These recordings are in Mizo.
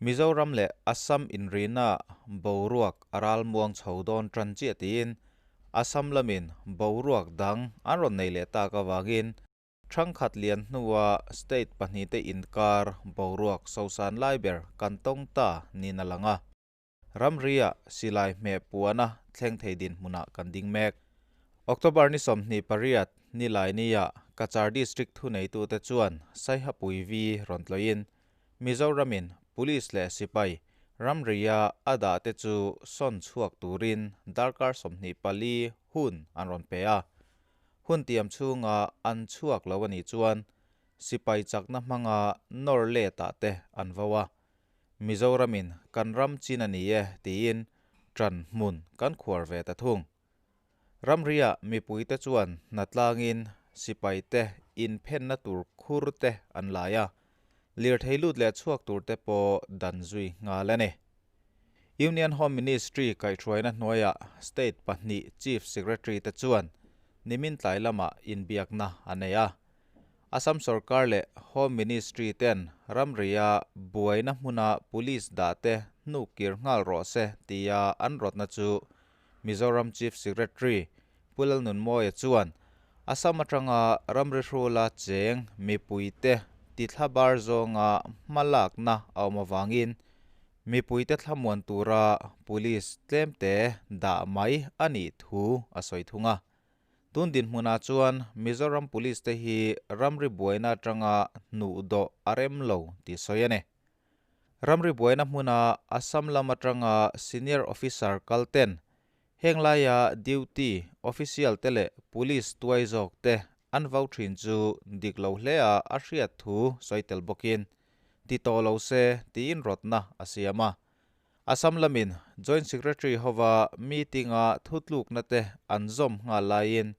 Mizoram leh Assam inrina boruak a ralmuang chho dawn tan chiah tiin Assam lamin boruak dang an rawn nei leh tak awangin thangkhat lian hnuah state pahnihte inkar boruak sosan lai ber kan tawng ta niin a lang a. Ramria silai hmeh puana thleng thei din hmunah kan ding mek. October ni 28 ni lai nia Cachar District thuneitute chuan Saihapui V rawn tloin Mizoramin Police leh sipai ramria a dah te chu sawn chhuak turin darkar 24 hun an rawn pe a. Hun tiam chhunga an chhuak lo ani chuan sipai chakna hmanga nawr le ta te an vo a. Mizoramin kan ram chin ani e tiin tran hmun kan khuar ve ta thung. Ramria mipui te chuan hnatlangin sipai te inphen na tur khur te an lai a. Lir theilut leh chhuak tur te pawh dan zui nghal ani. Union Home Ministry kaihhruaina hnuaiah State pahnih Chief Secretary te chuan nimin tlai lama inbiakna a nei a. Assam Sarkar leh Home Ministry ten ramria buaina hmuna police dah te hnuk kir nghal rawh se tia an rawtna chu Mizoram Chief Secretary Pu Lalnunmawia chuan Assam atanga ramri hrula cheng mipui te ti thlabar zawnga hmalakna a awm awangin mipui te thlamuan tura police tlem te dah mai ani thu a sawi thung a. Tun din hmunah chuan Mizoram Police te hi ramri buaina atanga hnuh dawh a rem lo tih sawi a ni. Ramri buaina hmuna Assam lam atanga senior officer kalten henglaia duty official te leh police tuai zawk te an vo thin chu dik lo hle a a hriat thu sawi tel bawkin ti tawh lo se tiin rawtna a siam a. Assam lamin Joint Secretary howa meeting-a thutlukna te an zawm nghal laiin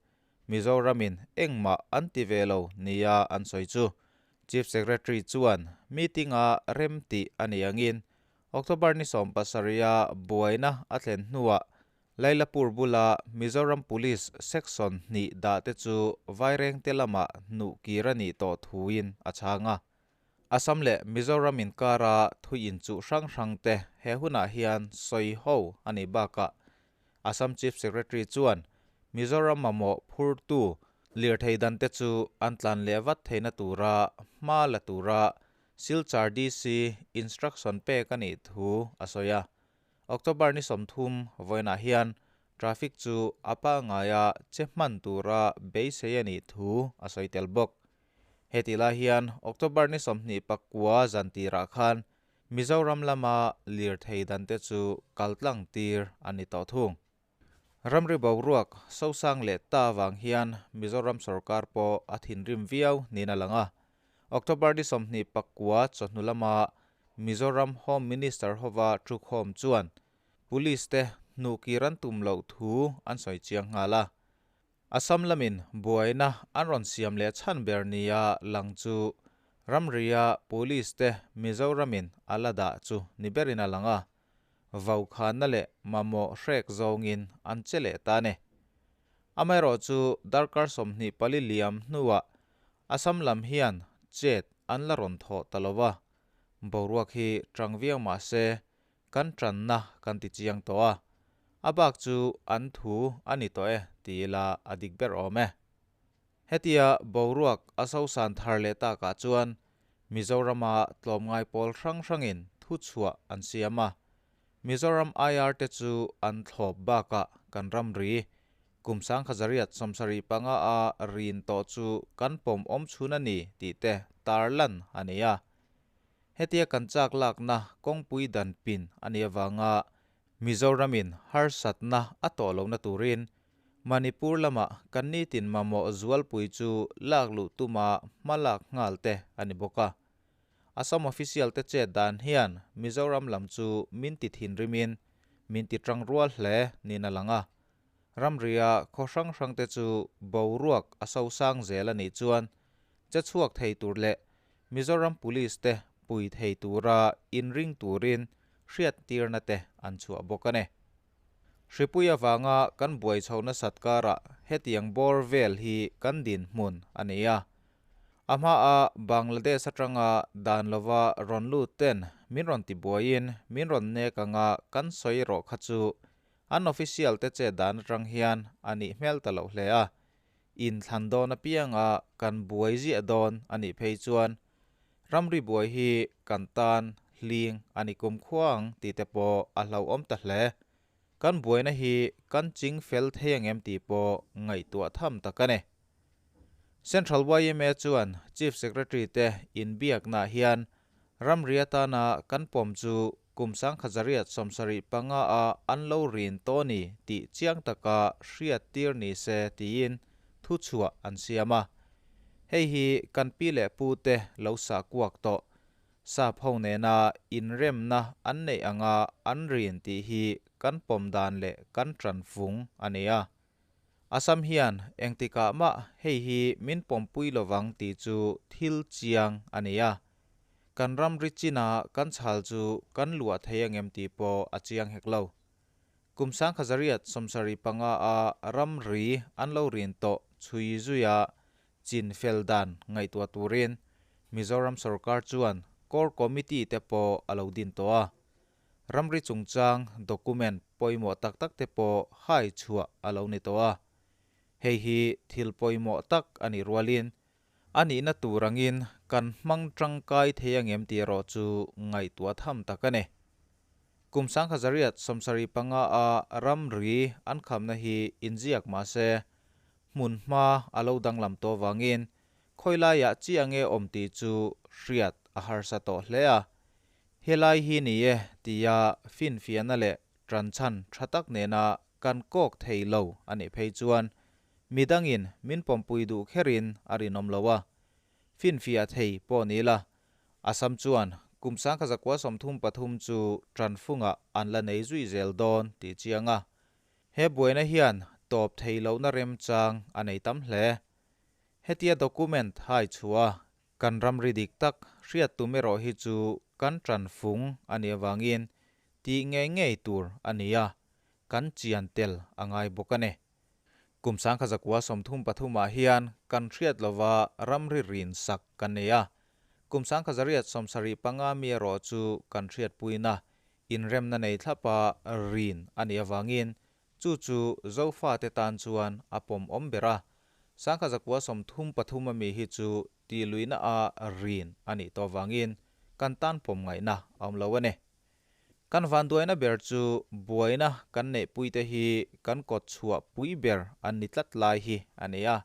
Mizoramin engmah an ti ve lo nia an sawi chu. Chief Secretary chuan meeting-a rem tih ani angin October ni 17 buaina a thlen hnuah Lailapur bula Mizoram Police Section hnih dah te chu vaireng te lama hnuh kir ani tawh thuin a chhang a. Assam leh Mizoram inkara thuin chu hrang hrang te he hunah hian sawi ho ani bakah Assam Chief Secretary chuan Mizoram mamawh phurtu lir thei dan te chu an tlan leh vat theihna tura hma la tura Silchar DC instruction pek ani thu a sawi a. October ni 30 vawiinah hian traffic chu a pangaia che hman tura beisei ani thu a sawi tel bawk. Heti lai hian October ni 29 zan tirah khan Mizoram lama lir thei dan te chu kaltlang tir ani tawh thung. Ramri boruak sosang leh ta wang hian Mizoram Sarkar pawh a thinrim viau niin a lang a. October ni 29 chawhnu lama Mizoram Home Minister howa thukhawm chuan Police te hnuh kir an tum loh thu an sawi chiang nghal a. Assam lamin buaina an rawn siam leh chhan ber nia lang chu ramria police te Mizoramin a la dah chu ni berin a lang a. Vau khanna leh mamawh hrek zawngin an che leh ta ni. Amaherawh chu darkar 24 liam hnuah Assam lam hian chet an la rawn thawh ta lo a. Boruak hi tang viau mah se kan tanna kan ti chiang tawh a. A bak chu an thu ani tawh e ti ila a dik ber awm e. Hetia boruak a sosan thar leh takah chuan Mizorama tlawmngai pawl hrang hrangin thu chhuah an siam a. Mizoram IR te chu an thlawp bakah kan ramri kum 1975 a rin tawh chu kan pawm awm chhun ani tih te tarlan ani a. Hetia kan chak lakna kawngpui dan pin ani awanga Mizoramin harsatna a tawh lohna turin Manipur lama kan ni tin mamawh zualpui chu lak luh tuma hmalak nghal te ani bawk a. Assam official te chet dan hian Mizoram lam chu min ti thinrimin min ti tang rual hle niin a lang a. Ramria khaw hrang hrang te chu boruak a sosang zel ani chuan che chhuak thei tur leh Mizoram Police te pui thei tura inring turin hriat tirna te an chhuah bawk a ni. Hripui awanga kan buai chhohna satkara hetiang bawr vel hi kan din hmun ani a. A hma a Bangladesh atanga dan lova rawn lut ten min rawn tibuaiin min rawn nek anga kan sawi erawh kha chu an official te chet dan atang hian a nih hmel ta loh hle a. Inthlan dawn apianga kan buai ziah dawn a nih phei chuan ramri buai hi kan tan hling a ni kumkhua ang tih te pawh a hlauhawm ta hle. Kan buaina hi kan ching fel thei angem tih pawh ngaihtuah tham tak a ni. Central yma chuan Chief Secretary te inbiaknaah hian ramri atana kan pawm chu kum 1875 a an lo rin tawh a ni tih chiang taka hriattir ni se tiin thuchhuah an siam a. Hei hi kan pi leh pute lo sahkuak tawh Sap ho nena inremna an neih anga an rin tih hi kan pawm dan leh kan tanfung a ni a. Assam hian engtikah mah hei hi min pawmpui lovang tih chu thil chiang a ni a. Kan ramri china kan chhal chu kan luah thei angem tih pawh a chiang hek lo. Kum 1875 a ramri an lo rin tawh chhui zuia chin fel dan ngaihtuah turin Mizoram sorkar chuan Core Committee te pawh a lo din tawh a. Ramri chungchang document pawimawh tak tak te pawh hai chhuah a lo ni tawh a. Hei hi thil pawimawh tak a nih rualin a nihna tur angin kan hmang tangkai thei angem tih erawh chu ngaihtuah tham tak a ni. Kum 1875 a ramri an khamna hi inziak mahse hmun hma a lo danglam tawh vangin Khawilaiah chiah nge awm tih chu hriat a harsa tawh hle a. Helai hi ni e tia finfiahna leh tanchhan tha tak nena kan kawk thei lo a nih phei chuan midangin min pawmpui duh kherin a rinawm lo a. Finfiah thei pawh ni la, Assam chuan kum 1933 chu tanfungah an la nei zui zel dawn tih chiang a. He buaina hian tawp thei lohna remchang a nei tam hle. Hetia document hai chhuah kan ramri dik tak hriat tum erawh hi chu kan tanfung a nih avangin tih ngei ngei tur a ni a, kan chian tel a ngai bawk a ni. Kum 1933 ah hian kan hriat lova ramri rin sak kan nei a, kum 1875 mi erawh chu kan hriatpuina inremna nei thlapa rin a nih avangin Chu chu Zofate tan chuan a pawmawm ber a, 1933 a mi hi chu tihluihna a rin a nih tawh vangin kan tan pawm ngaihna a awm lo a ni. Kan vanduaina ber chu buaina kan neihpuite hi kan kawt chhuah pui ber an ni tlat lai hi a ni a.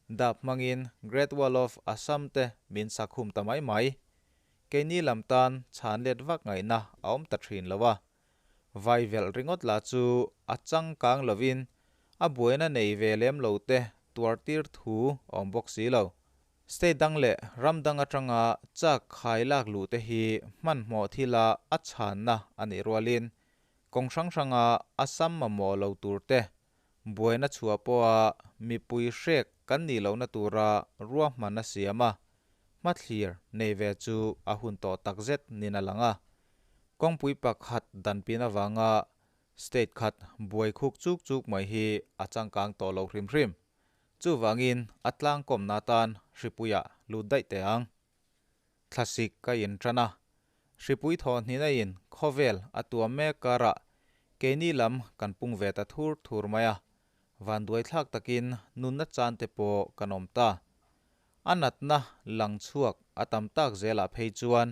Dap hmangin Great Wall of Assam te min sakhum ta mai mai. Keini lam tan chhan let vak ngaihna a awm ta thin lo a. Vai velh ringawt lah chu a changkang lovin a buaina nei ve lem lo te tuartir thu a awm bawk si lo. State dang leh ram dang atanga chak khai lak luh te hi hmanhmawh thila a chhanna a nih rualin kawng hrang hranga Assam mamawh lo tur te buaina chhuah pawha mipui hrek kan nih lohna tura ruahman a siam a, hmathlir nei ve chu a hun tawh takzet nin a lang a. Kawngpui pakhat danpin avanga state khat buai khuk chuk chuk mai hi a changkang tawh lo hrim hrim. Chuvangin a tlangkawmna atan hripuiah lut daih teh ang. Thlasik ka intan a, hripui thawhhnihna in khawvel a tuam mek karah keini lam kan pung ve ta thur thur mai a, vanduai thlak takin nunna chan te pawh kan awm ta. A natna lang chhuak a tam tak zelah phei chuan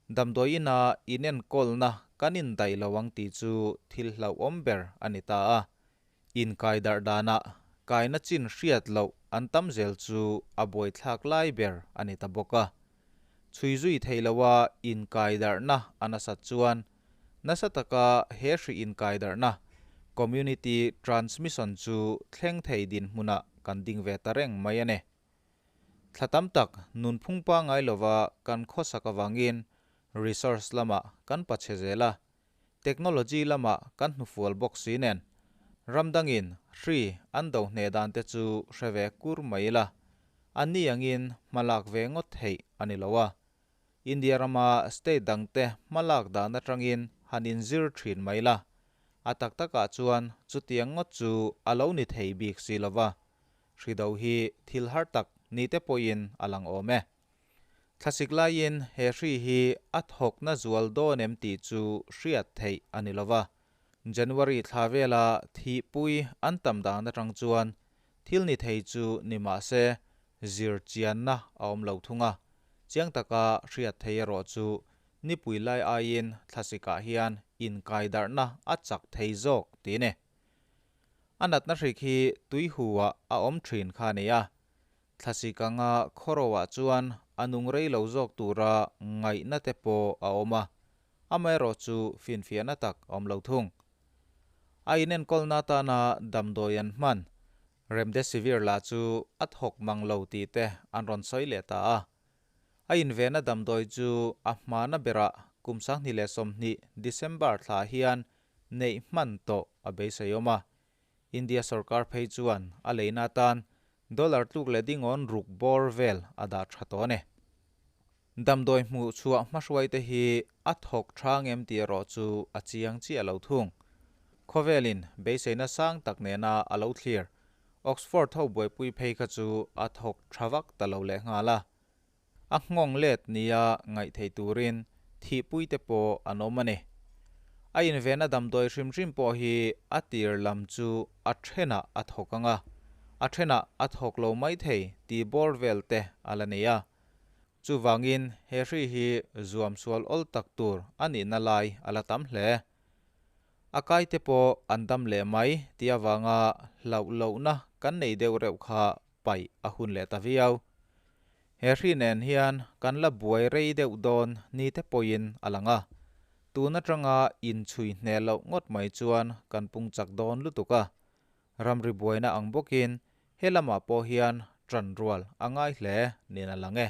damdawi ina inenkawlna kan indaih lo ang tih chu thil hlauhawm ber a ni ta a. Inkai darh danah kaina chin hriat loh an tam zel chu a buaithlak lai ber a ni ta bawk a. Chhui zui thei loa inkai darhna a nasat chuan nasa taka he hri inkai darhna, community transmission, chu thleng thei dinhmunah kan ding ve ta reng mai a ni. Thla tam tak nunphung pangngai lova kan khawsak avangin resource lamah kan pachhe zel a, technology lamah kan hnufual bawk si nen ram dangin hri an do hneh dan te chu hre ve kur mai ila, anni angin hmalak ve ngawt theih a ni lo a. India rama state dangte hmalak dan atangin han inzir thin mai ila, a tak takah chuan chutiang ngawt chu a lo ni thei bik si lova, hri do hi thil har tak ni te pawhin a lang awm e. Thlasik laiin he hri hi a thawkna zual dawn em tih chu hriat theih a ni lova. January thla vela thihpui an tam dan atang chuan thil ni thei chu ni mah se zir chianna a awm lo thung a. Chiang taka hriat theih erawh chu nipui lai aiin thlasikah hian inkaidarhna a chak thei zawk tih a ni. A natna hrik hi tuihu-ah a awm thin kha a ni a. Thlasik anga khawro-ah chuan a nung rei lo zawk tura ngaihna te pawh a awm a, amaherawhchu finfiahna tak a awm lo thung. A inenkawlna atana damdawi an hman Remdesivir lah chu a thawk mang lo tih te an rawn sawi leh ta a. A invehna damdawi chu a hmana berah kum 2020 December thla hian neih hman tawh a beisei awm a. India sorkar phei chuan a leina atan dollar tluk leh dingawn ruk bawr vel a dah tha tawh a ni. Damdawi hmuh chhuah hmahruaite hi a thawk tha ngem tih erawh chu a chiang chiah lo thung. Khawvelin beiseina sang tak nena a lo thlir Oxford ho buaipui phei kha chu a thawk tha vak ta lo lehnghal a. A nghawng let nia ngaih theih turin thihpuite pawh an awm a ni. A invehna damdawi hrim hrim pawh hi a tir lam chu a thenah a thawk ang a, a thenah a thawk lo mai thei tih bawr vel te a la nei a. Chuvangin he hri hi zuam sual awl tak tur a nihna lai a la tam hle. A kaite pawh an dam leh mai tih avanga hlauh lohna kan nei deuh reuh kha paih a hun leh ta viau. He hri nen hian kan la buai rei deuh dawn ni te pawhin a lang a, tun atanga inchhui hneh loh ngawt mai chuan kan pung chak dawn lutuk a, ramri buaina ang bawkin he lamah pawh hian ṭan rual a ngai hle niin a lang e.